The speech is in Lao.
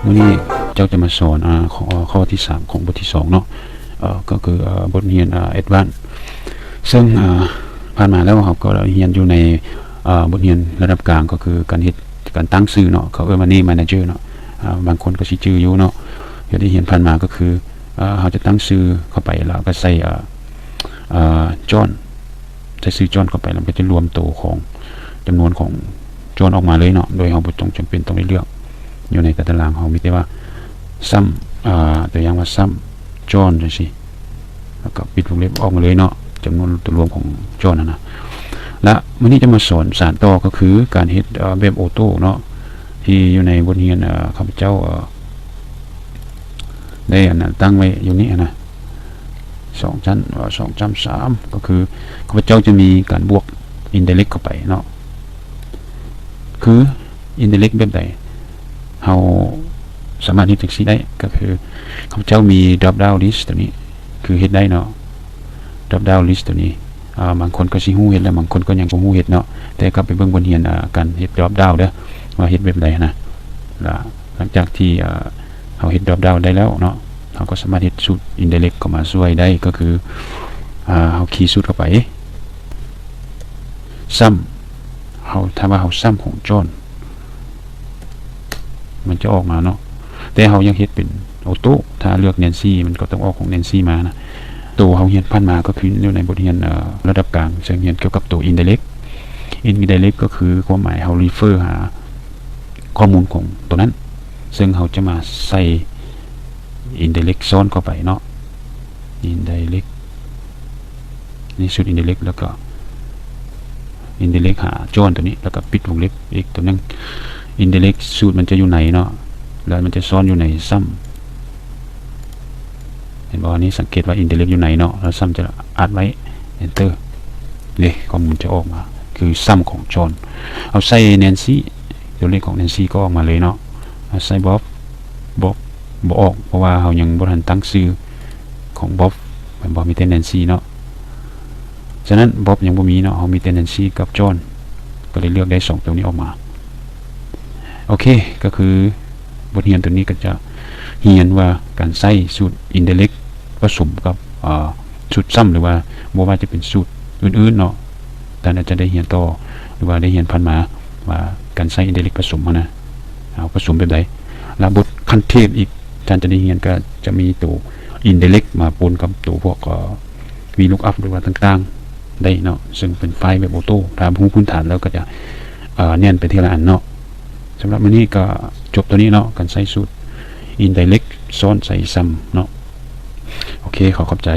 ມື້ນີ້ເຈົ້າຈະມາສອນ ອາ ຂໍ້ ຂໍ້ທີສາມຂອງບົດທີສອງເນາະ ເອີ ກໍຄື ເອີ ບົດຮຽນ ອາ Advance ເຊິ່ງ ອາ ຜ່ານມາແລ້ວເຮົາກໍຮຽນຢູ່ໃນ ອາ ບົດຮຽນລະດັບກາງ ກໍຄືການເຮັດ ການຕັ້ງຊື່ເນາະ ເຂົາເອີ້ນວ່າ Name Manager ເນາະ ອາ ບາງຄົນກໍຊິຈື່ຢູ່ເນາະ ທີ່ໄດ້ຮຽນຜ່ານມາກໍຄື ອາ ເຮົາຈະຕັ້ງຊື່ເຂົ້າໄປ ແລ້ວກໍໃສ່ ອາ ອາ John ໃສ່ຊື່ John ເຂົ້າໄປ ແລ້ວມັນກໍຈະລວມໂຕຂອງ ຈຳນວນຂອງ John ອອກມາເລີຍເນາະ ໂດຍເຮົາບໍ່ຕ້ອງຈຳເປັນຕ້ອງໄດ້ເລືອກ ຢູ່ໃນຕາລາງເຮົາມີແຕ່ວ່າ Sum ອາ ຕົວຢ່າງວ່າ Sum John ຈັ່ງຊີ້ ແລ້ວກໍປິດວົງເລັບອອກມາເລີຍເນາະ ຈຳນວນໂຕລວມຂອງ John ຫັ້ນນະ ແລະ ມື້ນີ້ຈະມາສອນສານຕໍ່ ກໍຄືການເຮັດ ອາ ແບບ Auto ເນາະ ທີ່ຢູ່ໃນບົດຮຽນ ອາ ຂ້າພະເຈົ້າ ອາ ໄດ້ ອັນນະ ຕັ້ງໄວ້ຢູ່ນີ້ຫັ້ນນະ ສອງຊັ້ນ ສອງຈ້ຳສາມ ກໍຄືຂ້າພະເຈົ້າຈະມີການບວກ Indirect ເຂົ້າໄປເນາະ ຄື Indirect ແບບໃດ ເຮົາສາມາດເຮັດຈັ່ງຊີ້ໄດ້ ກໍຄືຂ້າພະເຈົ້າມີ Drop Down List ຕົວນີ້ ຄືເຮັດໄດ້ເນາະ Drop Down List ຕົວນີ້ ອາ ບາງຄົນກໍຊິຮູ້ເຮັດ ແລະ ບາງຄົນກໍຍັງບໍ່ຮູ້ເຮັດເນາະ ແຕ່ກັບໄປເບິ່ງບົດຮຽນ ອາ ການເຮັດ Drop Down ເດີ ວ່າເຮັດແບບໃດຫັ້ນນະ ລະ ຫຼັງຈາກທີ່ ເອີ ເຮົາເຮັດ Drop Down ໄດ້ແລ້ວເນາະ ເຮົາກໍສາມາດເຮັດສູດ Indirect ເຂົ້າມາຊ່ວຍໄດ້ ກໍຄື ອາ ເຮົາຄີສູດເຂົ້າໄປ Sum ເຮົາ ຖ້າວ່າເຮົາ Sum ຂອງ John ມັນຈະອອກມາເນາະ ແຕ່ເຮົາຢາກເຮັດເປັນ Auto ຖ້າເລືອກ Nancy ມັນກໍຕ້ອງອອກຂອງ Nancy ມານະ ໂຕເຮົາຮຽນຜ່ານມາກໍຄືຢູ່ໃນບົດຮຽນ ເອີ ລະດັບກາງ ເຊິ່ງຮຽນກ່ຽວກັບໂຕ Indirect Indirect ກໍຄືຄວາມໝາຍເຮົາ refer ຫາ ຂໍ້ມູນຂອງຕົວນັ້ນ ເຊິ່ງເຮົາຈະມາໃສ່ Indirect ຊ້ອນເຂົ້າໄປເນາະ Indirect ນີ້ສູດ Indirect ແລ້ວກໍ Indirect ຫາ John ຕົວນີ້ ແລ້ວກໍປິດວົງເລັບອີກຕົວໜຶ່ງ Indirect ສູດມັນຈະຢູ່ໃນເນາະ ແລ້ວມັນຈະຊ້ອນຢູ່ໃນ Sum ເຫັນບໍ່? ນີ້ສັງເກດວ່າ Indirect ຢູ່ໃນເນາະ ແລ້ວ Sum ຈະອັດໄວ້ Enter ເດ້ ຂໍ້ມູນຈະອອກມາ ຄື Sum ຂອງ John ເຮົາໃສ່ Nancy ຕົວເລກຂອງ Nancy ກໍອອກມາເລີຍເນາະ ເຮົາໃສ່ Bob Bob ບໍ່ອອກ ເພາະວ່າເຮົາຍັງບໍ່ທັນຕັ້ງຊື່ຂອງ Bob ແມ່ນບໍ່? ມີແຕ່ Nancy ເນາະ ສະນັ້ນ Bob ຍັງບໍ່ມີເນາະ ເຮົາມີແຕ່ Nancy ກັບ John ກໍເລີຍເລືອກໄດ້ສອງຕົວນີ້ອອກມາ. ໂອເຄ ກໍຄືບົດຮຽນຕົວນີ້ກໍຈະຮຽນວ່າການໃຊ້ສູດ Indirect ປະສົມກັບ ອາ ສູດ Sum ຫຼືວ່າບໍ່ວ່າຈະເປັນສູດອື່ນໆເນາະ ທ່ານອາດຈະໄດ້ຮຽນຕໍ່ ຫຼືວ່າໄດ້ຮຽນຜ່ານມາວ່າການໃຊ້ Indirect ປະສົມຫັ້ນນະ ເຮົາປະສົມແບບໃດ ແລະ ບົດຂັ້ນເທບອີກ ທ່ານຈະໄດ້ຮຽນກໍຈະມີໂຕ Indirect ມາປົນກັບໂຕພວກ ເອີ VLOOKUP ຫຼືວ່າຕ່າງໆ ໄດ້ເນາະ ເຊິ່ງເປັນໄຟລ໌ແບບ Auto ຖ້າຮູ້ພື້ນຖານແລ້ວກໍຈະ ເອີ ແໜ້ນໄປທີລະອັນເນາະ. ສຳລັບມື້ນີ້ກໍຈົບເທົ່ານີ້ເນາະ ການໃຊ້ສູດ Indirect ຊ້ອນໃສ່ Sum ເນາະ. ໂອເຄ ຂໍຂອບໃຈ.